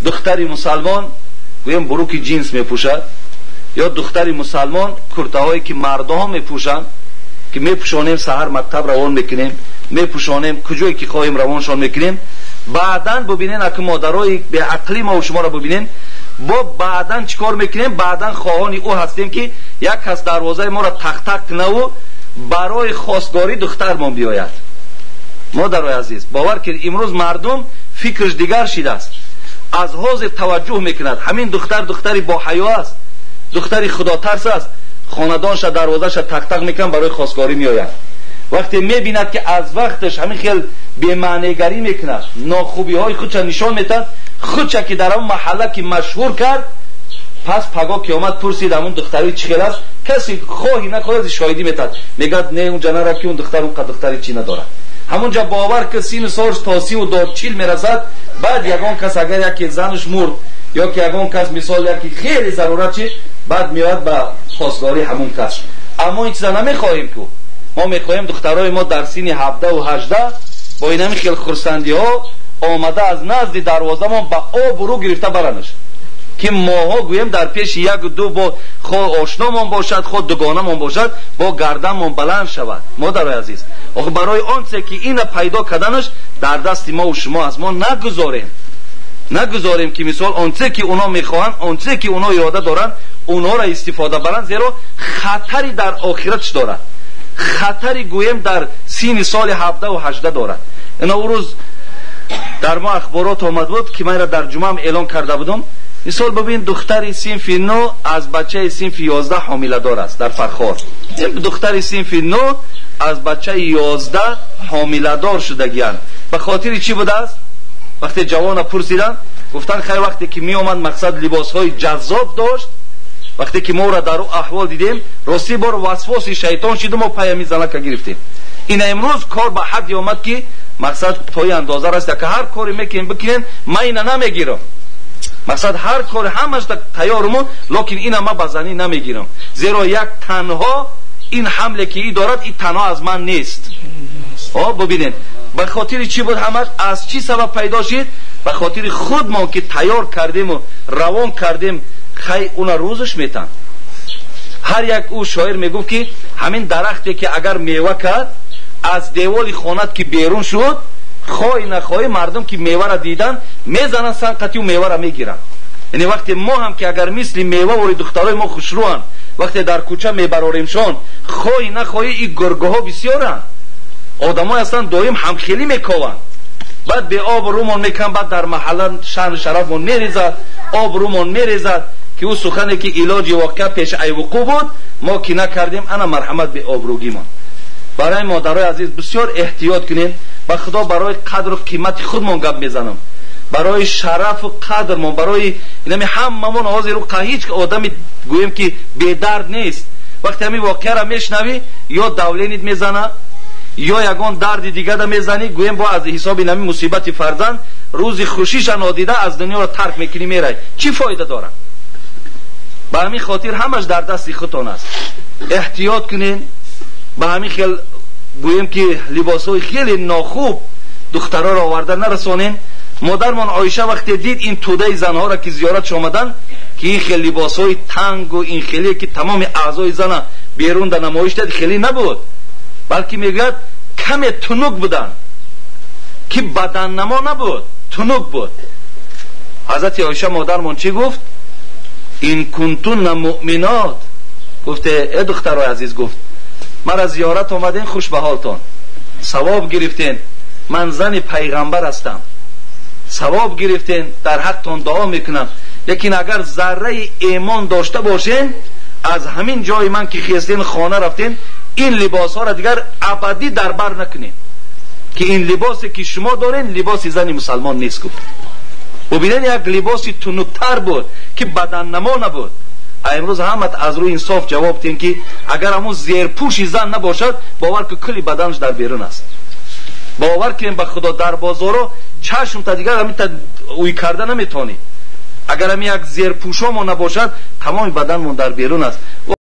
Духтари мусалмон гӯем буруки ҷинс мепӯшад, ё духтари мусалмон куртаҳое ки мардоҳо мепӯшанд, ки мепӯшонем, саҳар мактаб равон мекунем, мепӯшонем, куҷое ки хоҳем равоншон мекунем. Баъдан бубинен, аки модарои беақлӣ мо шуморо бубинен, бо баъдан чӣ кор мекунем? Баъдан хоҳони ӯ ҳастем, ки як кас дарвозаи моро тақ-тақ кунаву барои хостгорӣ духтармон биёяд. Модарои азиз, бовар кунед, имрӯз мардум фикраш дигар шидааст, аз ҳозир таваҷҷӯҳ мекунад. Ҳамин духтар духтари боҳаё аст, духтари худотарс аст, хонадонша дарвозаша тақ-тақ мекунад, барои хостгорӣ меояд. Вақте мебинад, ки аз вақташ ҳамин хел бемаънегарӣ мекунад, нохубиҳои худша нишон метаҳад, худша ки дар он маҳалла ки машҳур кард, пас паго ки омад пурсид ҳамун духтари чӣ хел аст, касе хоҳӣ нахоҳӣ шоҳидӣ метаҳад, мегӯяд не, унҷа нарафт, ки он духтар он қад духтари чӣ надорад. Ҳамунҷа бовар ки сину солш то 30 то 40 мерасад, баъд ягон кас агар яке занаш мурд ё ки ягон кас мисол яке хеле зарурат чи, баъд меояд ба хостгории ҳамун кас. Аммо ин чиза намехоҳем ку. Мо мехоҳем духтарои мо дар синни 17-18 бо инами хел хурсандиҳо омада аз назди дарвозамон ба обрӯ гирифта баранаш, ки моҳо гӯем дар пеши як ду бо хо ошномон бошад, хо дугонамон бошад, бо гарданмон баланд шавад. Модарои азиз, охи барои онце ки ина пайдо карданаш дар дасти мову шумо аст, мо нагузорем, ки мисол онце ки уно мехоҳанд, онце ки уно ирода доранд, онҳоро истифода баранд, зеро хатари дар охиратш дорад, хатари гӯем дар синни соли 17-18 дорад. Ина ӯ рӯз дар мо ахборот омад буд, ки манро дар ҷумъаам эълон карда будам. Мисол бибин, духтари синфи 9 аз бачаи синфи 11 ҳомиладор аст дар Фархор. Духтари синфи 9 аз бачаи 11 ҳомиладор шудагиянд. Ба хотири чӣ будааст? Вақте ҷавона пурсиданд, гуфтанд, хай, вақте ки меомад, мақсад либосҳои ҷаззоб дошт. Вақте ки мо ӯра дар ӯ аҳвол дидем, ростӣ бор васвоси шайтон шиду мо пай ҳамин занака гирифтем. Ина имрӯз кор ба ҳадде омад, ки мақсад то ин андоза раст, ки ҳар коре мекунем, бикунем, ман ина намегирам. Мақсад ҳар коре ҳамаш тайёруму, лекин ина ман ба занӣ намегирам, зеро як танҳо ин ҳамле ки и дорад, и танҳо аз ман нест. О, бубинед, ба хотири чӣ буд ҳамаш, аз чӣ сабаб пайдо шид? Ба хотири худмон ки тайёр кардему равон кардем. Хай, уна рӯзаш метан. Ҳар як ӯ шоир мегуфт, ки ҳамин дарахте ки агар мева кард, аз деволи хонат ки берун шуд, хоҳӣ нахоҳӣ, мардум ки мевара дидан, мезананд санқатиу мевара мегиранд. Яъне вақте мо ҳам ки агар мисли мева вори духтарои мо хушрӯанд, вақте дар кӯча мебароремшон, хоҳӣ нахоҳӣ, и гургоҳо бисёранд, одамое ҳастанд, доим ҳамхелӣ мекованд, баъд беобрӯмон мекунанд, баъд дар маҳалла шаъну шарафмон мерезад, обрӯмон мерезад, ки ӯ сухане ки илоҷи воқеа пеш ай вуқӯъ буд, мо ки накардем, ана марҳамат, беобрӯгимон. Барои модарои азиз, бисёр эҳтиёт кунем. Ба худо, барои қадру қимати худмон гап мезанам, барои шарафу қадрмон, барои инами ҳамамон. Ҳозир ҳеҷ одами гӯем ки бедард нест. Вақте ҳамин воқеаро мешнавӣ, ё давление т мезана, ё ягон дарди дигада мезанӣ, гӯем бо аз ҳисоби нами мусибати фарзанд рӯзи хушиша нодида аз дунёро тарк мекунӣ, мерай, чӣ фоида дорад? Ба ҳамин хотир ҳамаш дар дасти худтон аст, эҳтиёт кунен. Ба ҳамин хел гӯем ки либосҳои хеле нохуб духтароро оварда нарасонем. Модармон Оиша вақте дид ин тӯдаи занҳоро, ки зиёратш омаданд, ки ин хел либосҳои тангу ин хеле ки тамоми аъзои зана берун да намоиш дад, хеле набуд, балки мегӯяд, каме тунук буданд, ки баданнамо набуд, тунук буд. Ҳазрати Оиша модармон чӣ гуфт? «إن كنتن مؤمنات» гуфте. Э, духтарои азиз, гуфт, мара зиёрат омадем, хуш ба ҳолтон, савоб гирифтен, ман зани пайғамбар ҳастам, савоб гирифтен, дар ҳақтон дуо мекунам, лекин агар зарраи эмон дошта бошен, аз ҳамин ҷои ман ки хестен, хона рафтен, ин либосҳоро дигар абадӣ дар бар накунед, ки ин либосе ки шумо дорен, либоси зани мусалмон нест, гуфт. Бубинед, як либоси тунуктар буд, ки баданнамо набуд. А имрӯз ҳамат аз рӯи инсоф ҷавоб диҳем, ки агар ҳамун зерпӯши зан набошад, бовар ки кулли баданаш дар берун аст. Бовар кунем, ба худо, дар бозоро чашмта дигар ҳаминта уй карда наметавонӣ. Агар ҳамин як зерпӯшомо набошад, тамоми баданмон дар берун аст.